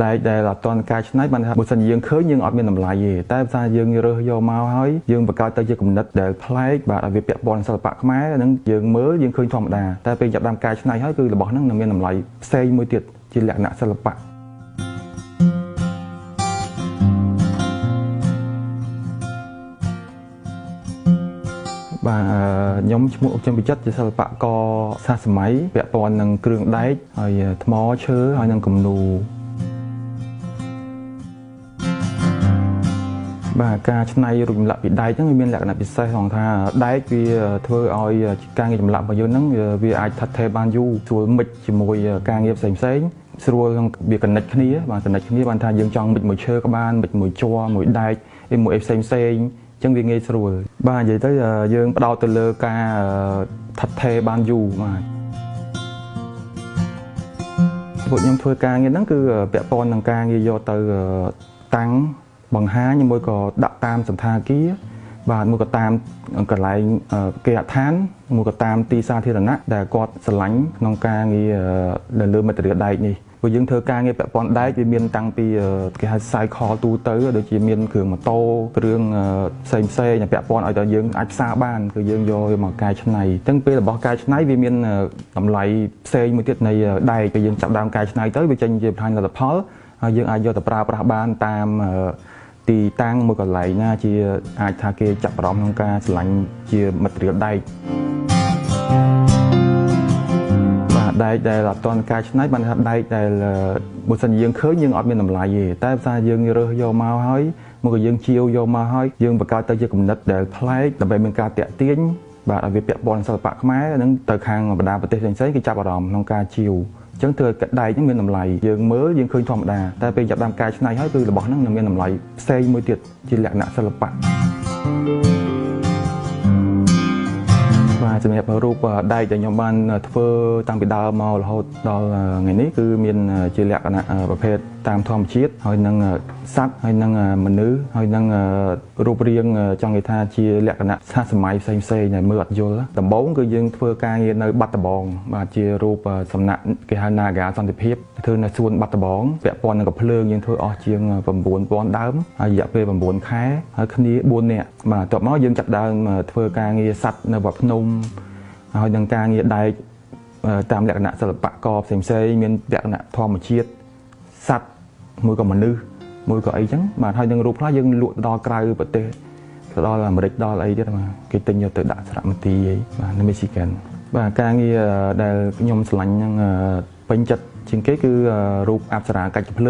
ដែកដែលអត់ទាន់កែច្នៃបានថាបើសិនជាយើងឃើញយើងអត់មានតម្លៃទេតែបើថាយើងរើសយកមកហើយយើងបង្កើតទៅជាគំនិតដែលប្លែកបាទឲ្យវាពាក់ព័ន្ធសិល្បៈខ្មែរហ្នឹងយើងមើលយើងឃើញធម្មតាតែពេលចាប់ដើមកែច្នៃហើយគឺរបស់ហ្នឹងនឹងមានតម្លៃផ្សេងមួយទៀតជាលក្ខណៈសិល្បៈបាទខ្ញុំឈ្មោះអុកចិនពិចិត្រជាសិល្បករសាសម័យពាក់ព័ន្ធនឹងគ្រឿងដែកហើយថ្មឈើហើយនឹងគំនូរបាទការច្នៃរូបចម្លាក់ពីដែកហ្នឹងវាមានលក្ខណៈពិសេសត្រង់ថាដែកវាធ្វើឲ្យការងារចម្លាក់របស់យើងហ្នឹងវាអាចថិតថេរបានយូរស្រួលមិចជាមួយការងារផ្សេងផ្សេងស្រួលក្នុងវាកណិចគ្នាបាទកណិចគ្នាបានថាយើងចង់មិចមួយឈើក៏បានមិចមួយជ័រមួយដែកមួយអីផ្សេងផ្សេងអញ្ចឹងវាងាយស្រួលបាទនិយាយទៅយើងផ្ដោតទៅលើការថិតថេរបានយូរបាទពួកខ្ញុំធ្វើការងារហ្នឹងគឺពាក់ព័ន្ធនឹងការងារយកទៅតាំងបង្ហាញមួយក៏ដាក់តាមសន្តាគារបាទមួយក៏តាមកន្លែងគេហដ្ឋានមួយក៏តាមទីសាធារណៈដែលគាត់ស្រឡាញ់ក្នុងការងារនៅលើមិត្តរាដែកនេះព្រោះយើងធ្វើការងារពាក់ព័ន្ធដែកវាមានតាំងពីគេហៅ cycle ទូទៅដូចជាមានគ្រឿងម៉ូតូគ្រឿងផ្សេងផ្សេងដែលពាក់ព័ន្ធឲ្យតែយើងអាចផ្សារបានគឺយើងយកវាមកកែច្នៃអញ្ចឹងពេលរបស់កែច្នៃវាមានតម្លៃផ្សេងមួយទៀតនៃដែកពេលយើងចាប់ដើមកែច្នៃទៅវាចេញជាផលិតផលហើយយើងអាចយកទៅប្រើប្រាស់បានតាមទីតាំងមួយកន្លែងណាជាអាចថាគេចាប់អារម្មណ៍ក្នុងការស្រឡាញ់ជាមិត្តរៀលដែកបាទដែកដែលអត់ទាន់កែច្នៃបានថាដែកដែលបើសិនជាយើងឃើញយើងអត់មានតម្លៃទេតែបើថាយើងរើសយកមកហើយមកក៏យើងជាវយកមកហើយយើងបង្កើតទៅជាគំនិតដែលប្លែកដើម្បីមានការតាក់ទាញបាទឲ្យវាពាក់ព័ន្ធសិល្បៈខ្មែរនឹងទៅខាងបណ្ដាប្រទេសផ្សេងៗគេចាប់អារម្មណ៍ក្នុងការជាវអញ្ចឹងធ្វើឲ្យដែកហ្នឹងមានតម្លៃយើងមើលយើងឃើញធម្មតាតែពេលចាប់ដើមកែច្នៃហើយគឺរបស់ហ្នឹងនឹងមានតម្លៃផ្សេងមួយទៀតជាលក្ខណៈសិល្បៈបាទសម្រាប់រូបដែកដែលខ្ញុំបានធ្វើតាំងពីដើមមករហូតដល់ថ្ងៃនេះគឺមានជាលក្ខណៈប្រភេទតាមធម្មជាតិហើយនឹងសត្វហើយនឹងមនុស្សហើយនឹងរូបរាងចង់និយាយថាជាលក្ខណៈសហសម័យផ្សេងផ្សេងដែលមើលអត់យល់ដំបូងគឺយើងធ្វើការងារនៅបាត់ដំបងបាទជារូបសំណាក់គេហៅ Naga សន្តិភាពធ្វើនៅសួនបាត់ដំបងពាក់ព័ន្ធនឹងកំភ្លើងយើងធ្វើអស់ជាង 9,000 ដើមហើយរយៈពេល9ខែហើយគ្នា4នាក់បាទបន្ទាប់មកយើងចាប់ដើមធ្វើការងារសត្វនៅវត្តភ្នំហើយនឹងការងារដែកតាមលក្ខណៈសិល្បករផ្សេងផ្សេងមានលក្ខណៈធម្មជាតិសត្វមួយក៏មនុស្សមួយក៏អីចឹងបាទហើយនឹងរូបខ្លះយើងលក់ទៅដល់ក្រៅប្រទេសទៅដល់អាមេរិកដល់អីទៀតបាទគេទិញយកទៅដាក់សារមន្ទីរអីបាទនៅមីស៊ីហ្គានបាទការងារដែលខ្ញុំស្រឡាញ់ហ្នឹងពេញចិត្តជាងគេគឺរូបអប្សរាកាច់ភ្លើង